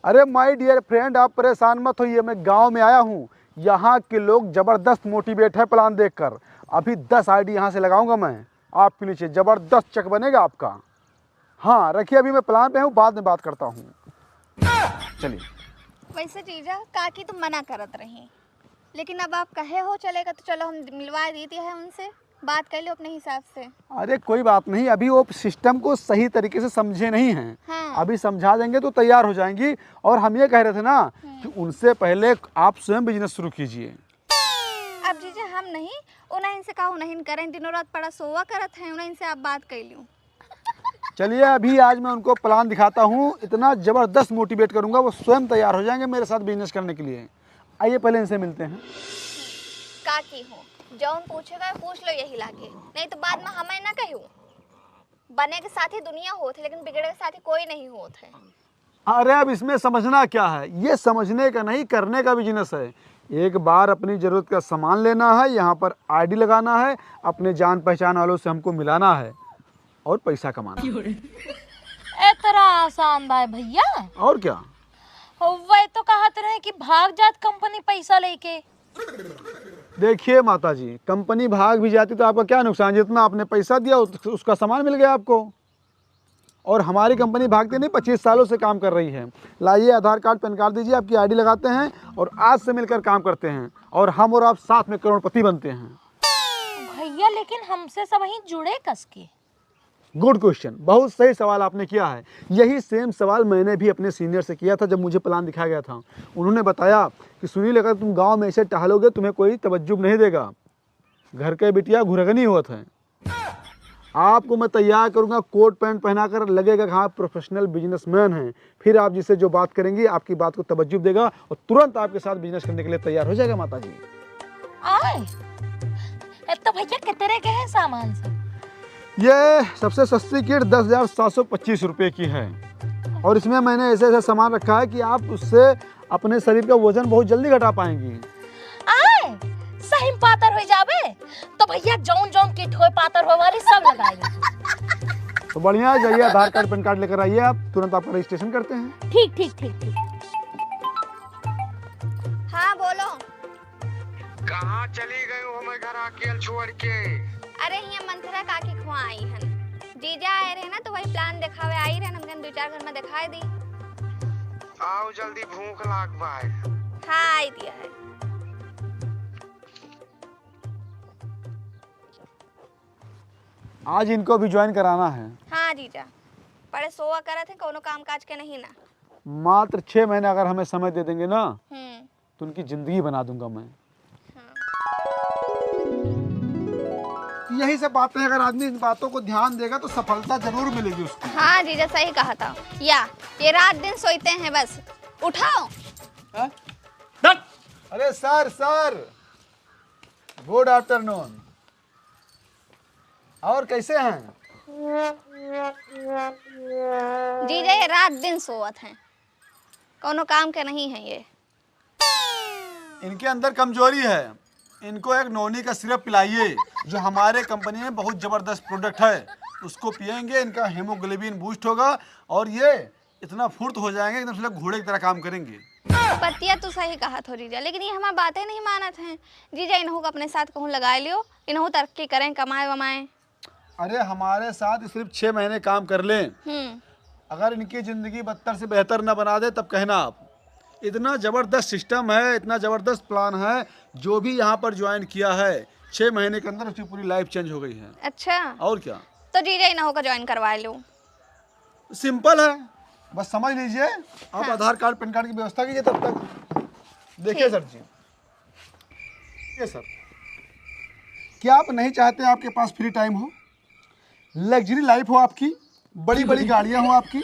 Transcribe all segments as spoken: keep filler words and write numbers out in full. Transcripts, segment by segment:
अरे my dear friend, आप परेशान मत होइए, मैं गांव में आया हूँ। यहाँ के लोग जबरदस्त मोटिवेट है प्लान देखकर। अभी दस आईडी यहाँ से लगाऊंगा मैं आपके नीचे, जबरदस्त चेक बनेगा आपका। हाँ रखिए, अभी मैं प्लान पे हूँ, बाद में बात करता हूँ। चलिए। वैसे जीजा, काकी तो मना करत रही, लेकिन अब आप कहे हो चलेगा, तो चलो, हम मिलवा देते हैं उनसे, बात कर लो अपने हिसाब से। अरे कोई बात नहीं, अभी वो सिस्टम को सही तरीके से समझे नहीं हैं। हाँ। अभी समझा देंगे तो तैयार हो जाएंगी। और हम ये कह रहे थे ना हम्म। कि उनसे पहले आप स्वयं बिजनेस शुरू कीजिए। अब जीजा हम नहीं, उन्हें इनसे कहा, उन्हें करें, दिनों रात पड़ा सोवा करत हैं, उन्हें इनसे आप बात कर लो। चलिए, अभी आज मैं उनको प्लान दिखाता हूँ, इतना जबरदस्त मोटिवेट करूँगा, वो स्वयं तैयार हो जाएंगे मेरे साथ बिजनेस करने के लिए। आइए, पहले इनसे मिलते हैं। काकी हो, जौन पूछेगा, पूछ लो यही लागे, नहीं तो बाद में हमें ना कहू। बने के साथ ही दुनिया होत है, लेकिन बिगड़े के साथ ही कोई नहीं होत है। अरे, अब इसमें समझना क्या है? ये समझने का नहीं, करने का बिजनेस है। एक बार अपनी ज़रूरत का सामान लेना है, यहाँ पर आईडी लगाना है, अपने जान पहचान वालों से हमको मिलाना है और पैसा कमाना है। इतना आसान बा भैया। और क्या? वह तो कहत रहे कि भाग जात कंपनी पैसा लेके। देखिए माता जी, कंपनी भाग भी जाती तो आपका क्या नुकसान, जितना आपने पैसा दिया उस-, उसका सामान मिल गया आपको। और हमारी कंपनी भागती नहीं, पच्चीस सालों से काम कर रही है। लाइए आधार कार्ड, पैन कार्ड दीजिए, आपकी आईडी लगाते हैं और आज से मिलकर काम करते हैं और हम और आप साथ में करोड़पति बनते हैं। भैया, लेकिन हमसे सब ही जुड़े कस के। गुड क्वेश्चन, बहुत सही सवाल आपने किया है। यही सेम सवाल मैंने भी अपने सीनियर से किया था जब मुझे प्लान दिखाया गया था। उन्होंने बताया कि सुनील, अगर तुम गांव में ऐसे टहलोगे, तुम्हें कोई तवज्जुब नहीं देगा। घर के बिटिया घुरगनी होत है। आपको मैं तैयार करूंगा, कोट पैंट पहनाकर, लगेगा कि हाँ, प्रोफेशनल बिजनेसमैन हैं। फिर आप जिससे जो बात करेंगी, आपकी बात को तवज्जुब देगा और तुरंत आपके साथ बिजनेस करने के लिए तैयार हो जाएगा माता जी। आए, ए तो भैया, कितने के है सामान सब? ये सबसे सस्ती किट दस हजार सात सौ पच्चीस रुपये की है और इसमें मैंने ऐसे ऐसा सामान रखा है कि आप उससे अपने शरीर का वजन बहुत जल्दी घटा पाएंगी। आए, सही में पातर हो जाबे, तो भैया जौन जौन किट होए पातर होए वाली सब लगाएंगे। तो बढ़िया है, जाइए आधार कार्ड, पैन कार्ड लेकर आइए आप, तुरंत आपका रजिस्ट्रेशन करते हैं। ठीक, ठीक, ठीक, ठीक। हाँ, बोलो। कहाँ चली गई हो मैं घर अकेल छोड़ के? अरे, हियाँ मंथरा काकी खुआ आई हन। जीजा आए रहे ना, तो वही प्लान देखावे आई रहे, हम कहन दो चार घर में दिखाई दी। आओ जल्दी, भूख लाग बा है। हाँ, आई दिया है। आज इनको भी ज्वाइन कराना है। हाँ जीजा, पड़े सोवा करत हैं, कोनो काम काज के नहीं ना। मात्र छह महीने अगर हमें समय दे देंगे ना, हम्म। तो उनकी जिंदगी बना दूंगा मैं। हाँ। यही सब बातें, अगर आदमी इन बातों को ध्यान देगा तो सफलता जरूर मिलेगी उसको। हाँ जीजा, सही कहा था। या, ये रात दिन सोते हैं बस। उठाओ। हाँ? अरे सर, सर, गुड आफ्टरनून। और कैसे हैं? जीजा, ये रात दिन सोवत हैं, कोनो काम के नहीं है ये। इनके अंदर कमजोरी है, इनको एक नोनी का सिरप पिलाइए, जो हमारे कंपनी में बहुत जबरदस्त प्रोडक्ट है। उसको पियेंगे, इनका हीमोग्लोबिन बूस्ट होगा और ये इतना फुर्त हो जाएंगे, एकदम से घोड़े की तरह काम करेंगे। बतिया तो सही कहा थो जीजा, लेकिन ये हमार बातें नहीं मानत हैं। जीजा, इन्हों को अपने साथ कहूँ लगा लियो, इन्हों तरक्की करें, कमाए वमाए। अरे, हमारे साथ सिर्फ छह महीने काम कर लें, हम्म। अगर इनकी जिंदगी बदतर से बेहतर ना बना दे, तब कहना आप। इतना जबरदस्त सिस्टम है, इतना जबरदस्त प्लान है। जो भी यहाँ पर ज्वाइन किया है, छह महीने के अंदर उसकी पूरी लाइफ चेंज हो गई है। अच्छा। और क्या। तो जीजा, इन्हों को ज्वाइन करवा लो। सिंपल है, बस समझ लीजिए। आप हाँ। आधार कार्ड, पैन कार्ड की व्यवस्था कीजिए तब तक। देखिए ठीक। सर जी, ये सर, क्या आप नहीं चाहते आपके पास फ्री टाइम हो, लग्जरी लाइफ हो आपकी, बड़ी बड़ी गाड़ियाँ हो आपकी,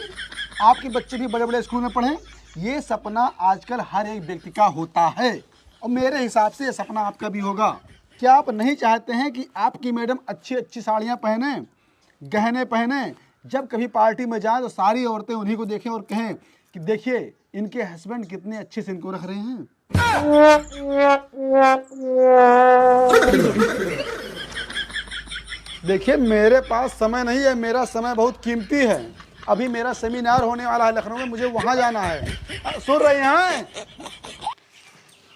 आपके बच्चे भी बड़े बड़े स्कूल में पढ़ें? ये सपना आजकल हर एक व्यक्ति का होता है और मेरे हिसाब से ये सपना आपका भी होगा। क्या आप नहीं चाहते हैं कि आपकी मैडम अच्छी अच्छी साड़ियाँ पहने, गहने पहने, जब कभी पार्टी में जाएं तो सारी औरतें उन्हीं को देखें और कहें कि देखिए इनके हस्बैंड कितने अच्छे से इनको रख रहे हैं। देखिए, मेरे पास समय नहीं है, मेरा समय बहुत कीमती है। अभी मेरा सेमिनार होने वाला है लखनऊ में, मुझे वहाँ जाना है। अ, सुन रहे हैं?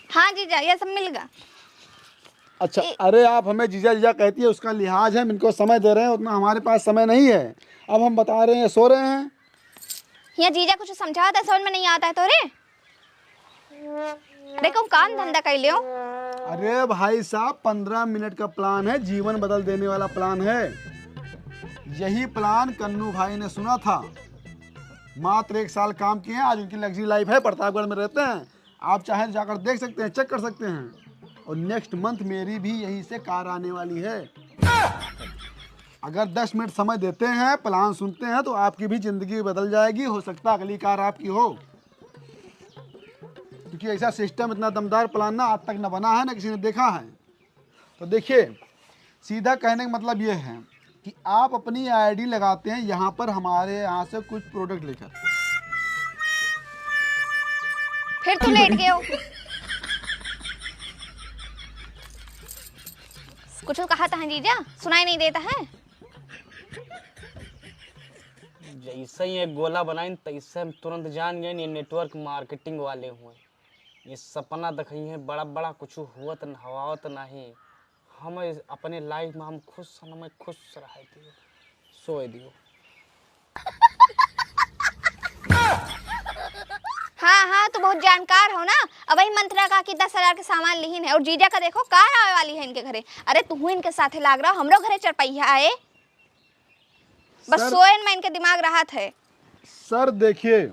हाँ जीजा, ये सब मिल गया। अच्छा, ए- अरे आप हमें जीजा जीजा कहती है, उसका लिहाज है, हम इनको समय दे रहे हैं, उतना हमारे पास समय नहीं है। अब हम बता रहे हैं, सो रहे हैं। यहाँ जीजा कुछ समझावत है, समझ में नहीं आवत है तोरे। अरे कौन काम धंधा कैले हो? अरे भाई साहब, पन्द्रह मिनट का प्लान है, जीवन बदल देने वाला प्लान है। यही प्लान कन्नू भाई ने सुना था। मात्र एक साल काम किए हैं, आज उनकी लग्जरी लाइफ है, प्रतापगढ़ में रहते हैं। आप चाहें तो जाकर देख सकते हैं, चेक कर सकते हैं। और नेक्स्ट मंथ मेरी भी यहीं से कार आने वाली है। अगर दस मिनट समय देते हैं, प्लान सुनते हैं, तो आपकी भी जिंदगी बदल जाएगी। हो सकता है अगली कार आपकी हो, क्योंकि ऐसा सिस्टम, इतना दमदार प्लान ना आज तक ना बना है, ना किसी ने देखा है। तो देखिए, सीधा कहने का मतलब ये है कि आप अपनी आईडी लगाते हैं यहाँ पर, हमारे यहाँ से कुछ प्रोडक्ट लेकर। फिर तो लेट गए हो। कुछ कहा था जीजा, सुनाई नहीं देता है। जैसे ही एक गोला बनाइन, तैसे हम तुरंत जान गए, ये नेटवर्क मार्केटिंग वाले हुए। ये सपना देखई हैं बड़ा बड़ा, कुछ हुअत न, हवावत नहीं। हम इस, अपने लाइफ में हम खुश हन, हमें खुश रहे दियो, सोए दियो। हाँ हाँ, तू बहुत जानकार हो ना। अब वही मंत्रा का कि दस हजार के सामान लिहिन है, और जीजा का देखो कार आवे वाली है इनके घरे। अरे तू इनके साथे लाग रहा, हमरो घरे चरपैया आए। बस सर, सोएन में इनके दिमाग रहत है। सर देखिए,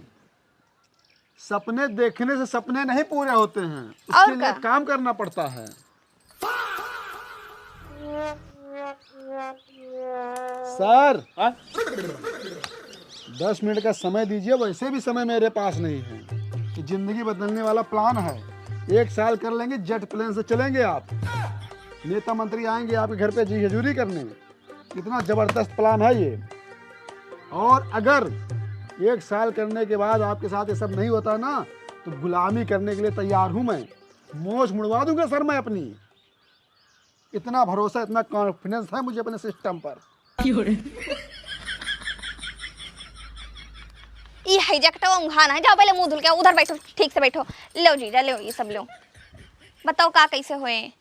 सपने देखने से सपने नहीं पूरे होते हैं, और उसके लिए का? काम करना पड़ता है। सर, हाँ? दस मिनट का समय दीजिए, वैसे भी समय मेरे पास नहीं है। ये जिंदगी बदलने वाला प्लान है, एक साल कर लेंगे, जेट प्लेन से चलेंगे आप। नेता मंत्री आएंगे आपके घर पे जी हजूरी करने। कितना जबरदस्त प्लान है ये। और अगर एक साल करने के बाद आपके साथ ये सब नहीं होता ना, तो गुलामी करने के लिए तैयार हूं मैं। मोछ मुड़वा दूंगा सर मैं अपनी। इतना भरोसा, इतना कॉन्फिडेंस है मुझे अपने सिस्टम पर। ई है जकटवा उंघान है, जाओ पहले मुंह धुल के उधर बैठो, ठीक से बैठो। लो जीजा, लो ये सब लो। बताओ का कैसे होए?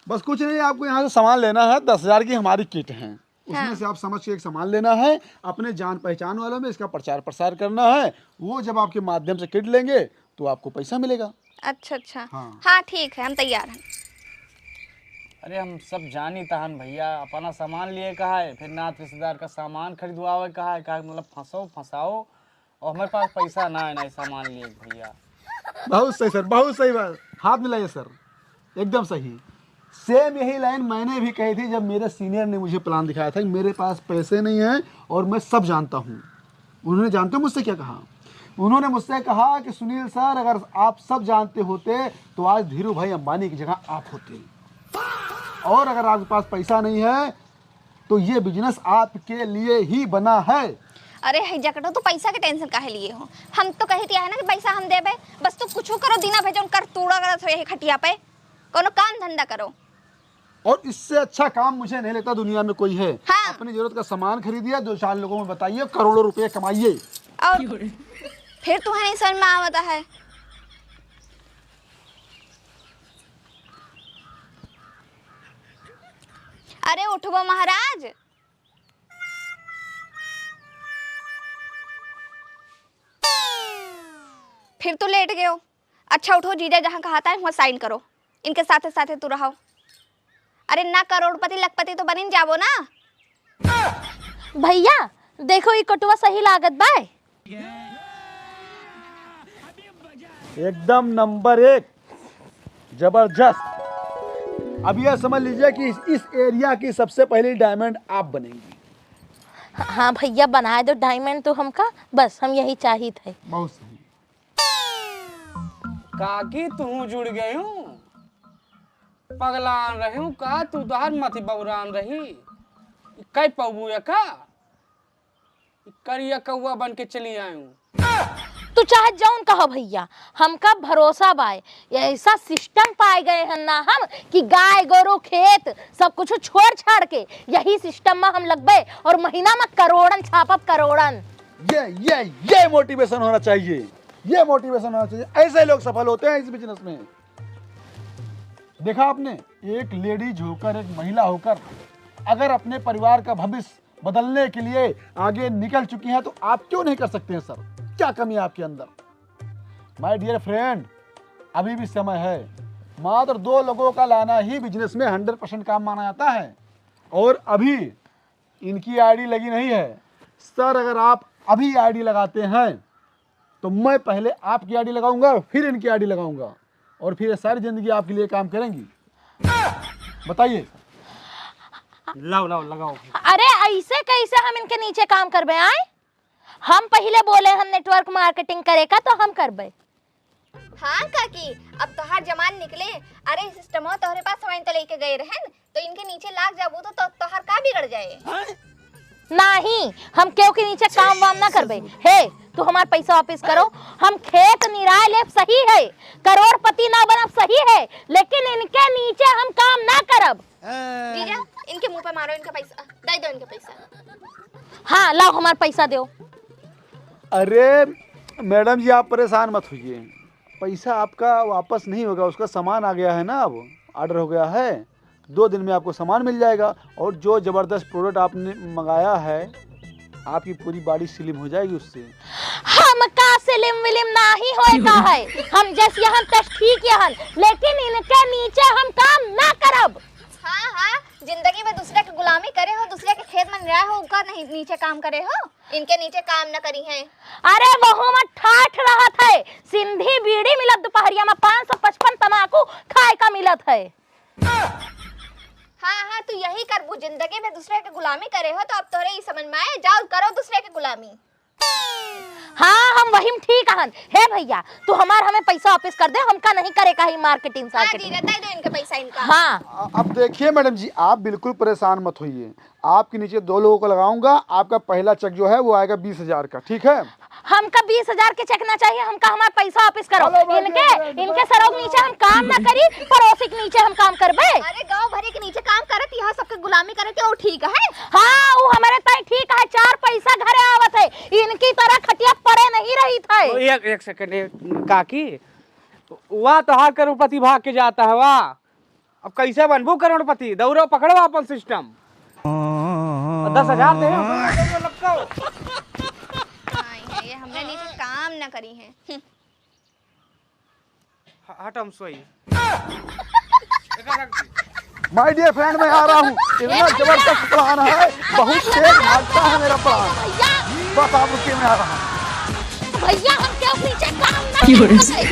बस कुछ नहीं, आपको यहाँ से सामान लेना है, दस हजार की हमारी किट है, उसमें हाँ। से आप समझ के एक सामान लेना है, अपने जान पहचान वालों में इसका प्रचार प्रसार करना है। वो जब आपके माध्यम से किट लेंगे तो आपको पैसा मिलेगा। अच्छा अच्छा। हाँ। हाँ ठीक है, हम तैयार हैं। अरे हम सब जानी तहन भैया, अपना सामान लिए कहा है, फिर नात रिश्तेदार का सामान खरीदवावे कहा है, का मतलब फंसो फंसाओ, और हमारे पास पैसा ना है ना सामान लिए भैया। बहुत सही सर, बहुत सही बात। हाथ मिलाइए सर, एकदम सही। सेम यही लाइन मैंने भी कही थी जब मेरे सीनियर ने मुझे प्लान दिखाया था कि मेरे पास पैसे नहीं हैं और मैं सब जानता हूँ। उन्होंने जानते हो मुझसे क्या कहा? उन्होंने मुझसे कहा कि सुनील सर, अगर आप सब जानते होते तो आज धीरू भाई अंबानी की जगह आप होते, और अगर आपके पास पैसा नहीं है तो ये बिजनेस आपके लिए ही बना है। अरे है जकटो, तू पैसा के टेंशन काहे लिए हो? हम तो कही दिया है ना कि पैसा हम देबे, बस तू कुछ करो, दिना भर जौन कर तूड़ा करत हो यही खटिया पे, कोनो काम धंधा करो। और इससे अच्छा काम मुझे नहीं लगता दुनिया में कोई है। हाँ। अपनी जरूरत का सामान खरीदिए, दो चार लोगों में बताइए, करोड़ों रुपए कमाइए। और फिर तुम्हें नहीं समझ में आवता है। अरे उठबो महाराज, फिर तो लेट गयो। अच्छा उठो, जीजा जहाँ कहा था वहाँ साइन करो, इनके साथे साथे तू रहो। अरे ना करोड़पति लखपति तो बनिन जाबो ना। भैया देखो, ई कोटवा सही लागत बा। एकदम नंबर एक, जबरदस्त। अब यह समझ लीजिए कि इस, इस एरिया की सबसे पहली डायमंड आप बनेंगी। हाँ भैया, बनाए दो डायमंड तो हमका, बस हम यही चाहित है। बहुत सही। काकी, तू जुड़ गयू? पगलान रहू का तू? तोहार मति बौरान रही। कै पौबू या का? करिया कौआ बन के चली आयू। तू चाहे जौन कहो भैया, हमका भरोसा बाय। ऐसा सिस्टम पाए गए हैं ना हम कि गाय गोरू खेत सब कुछ छोड़ छाड़ के यही सिस्टम में हम लगबे और महीना में करोड़न छापब, करोड़न। ये ये ये मोटिवेशन होना चाहिए। ये मोटिवेशन होना चाहिए। ऐसे लोग सफल होते हैं इस बिजनेस में। देखा आपने, एक लेडीज होकर, एक महिला होकर अगर अपने परिवार का भविष्य बदलने के लिए आगे निकल चुकी हैं तो आप क्यों नहीं कर सकते हैं सर? क्या कमी है आपके अंदर? माय डियर फ्रेंड, अभी भी समय है। मात्र दो लोगों का लाना ही बिजनेस में हंड्रेड परसेंट काम माना जाता है। और अभी इनकी आईडी लगी नहीं है सर। अगर आप अभी आईडी लगाते हैं तो मैं पहले आपकी आईडी लगाऊंगा, फिर इनकी आईडी लगाऊंगा, और फिर ये सारी जिंदगी आपके लिए काम करेंगी। बताइए। लाओ, लाओ, लगाओ। अरे, ऐसे कैसे हम इनके नीचे काम करबे आए? हम पहिले बोले हन नेटवर्क मार्केटिंग करे का, तो हम करबे। हाँ काकी, अब तोहार जमान निकले। अरे, सिस्टमवा तोहरे पास वहीं तो लेके गए रहन, तो इनके नीचे लाग जाबू तो, तो तोहार का बिगड़ जाए? नहीं, हम केहू के नीचे काम वाम ना करबे। हे, तू हमार पैसा वापस करो। हम खेत निराय लेब सही है, करोड़पति ना बनब सही है, लेकिन इनके नीचे हम काम ना करब। जीजा, इनके मुंह पे मारो, इनका पैसा दे दो, इनका पैसा। हाँ, लाओ, हमार पैसा दो। अरे मैडम जी, आप परेशान मत होइए, पैसा आपका वापस नहीं होगा, उसका सामान आ गया है ना, अब ऑर्डर हो गया है, दो दिन में आपको सामान मिल जाएगा। और जो ज़बरदस्त प्रोडक्ट आपने मंगाया है, आपकी पूरी बॉडी स्लिम हो जाएगी उससे। हमका स्लिम विलिम नाही होए का है, हम जस यहन तस ठीक यहन, लेकिन इनके नीचे हम काम ना करब। हाँ, हाँ, जिंदगी में दूसरे के गुलामी करे हो, दूसरे के खेत में निराय हो, उनका नहीं नीचे काम करे हो, इनके नीचे काम न करी हैं। अरे वहू में ठाठ रहत है, सिंधी बीड़ी मिलत दुपहरिया में पाँच सौ पचपन तमाकू खाए का मिलत है। हाँ, हाँ, तू यही करबू, जिंदगी में दूसरे के गुलामी करे हो, तो अब तोरे ई समझ में आए, जाओ करो दूसरे के गुलामी। हाँ, हम वही में ठीक हन। हे भैया, तू हमार हमें पैसा वापस कर दे, हमका नहीं करे का ही मार्केटिंग हाँ, सार्केटिंग। जीजा, दे दो इनके पैसा इनका। हाँ। अ-, अब देखिए मैडम जी, आप बिल्कुल परेशान मत होइए, आपके नीचे दो लोगों को लगाऊंगा, आपका पहला चेक जो है वो आएगा बीस हजार का, ठीक है? हमका बीस हजार के चेक ना चाहिए, हमका हमार पैसा वापस करो। हेलो, भाई, इनके, भाई, भाई, इनके भाई, सरोग भाई, नीचे हम काम ना करी, पड़ोसी के नीचे हम काम करबे। अरे गांव भरे के नीचे काम करत, यहाँ सबके गुलामी करत, वो ठीक है? हाँ, वो हमारे ताई ठीक है, चार पैसा घरे आवत है, इनकी तरह खटिया परे नहीं रही था। ओ, एक, एक सेकंड, ए, काकी, वाह, तोहार करोड़पति भाग के जाता है, वाह। अब कैसे बनबू करोड़पति? दौड़ो, पकड़ो अपन सिस्टम। और दस हजार दे, दौड़ो, लपकाओ। हाँ, ये, ये हमरे नीचे काम ना करी है। हम्म। ह-, हट, हम सोई। एकर रख दी। माय डियर फ्रेंड, मैं आ रहा हूँ। इतना जबरदस्त प्लान है, बहुत तेज भागता है मेरा प्लान। भैया। बस आप रुकिए, मैं आ रहा हूँ। भैया, हम क्या पीछे काम ना क्यों रे? करते हैं।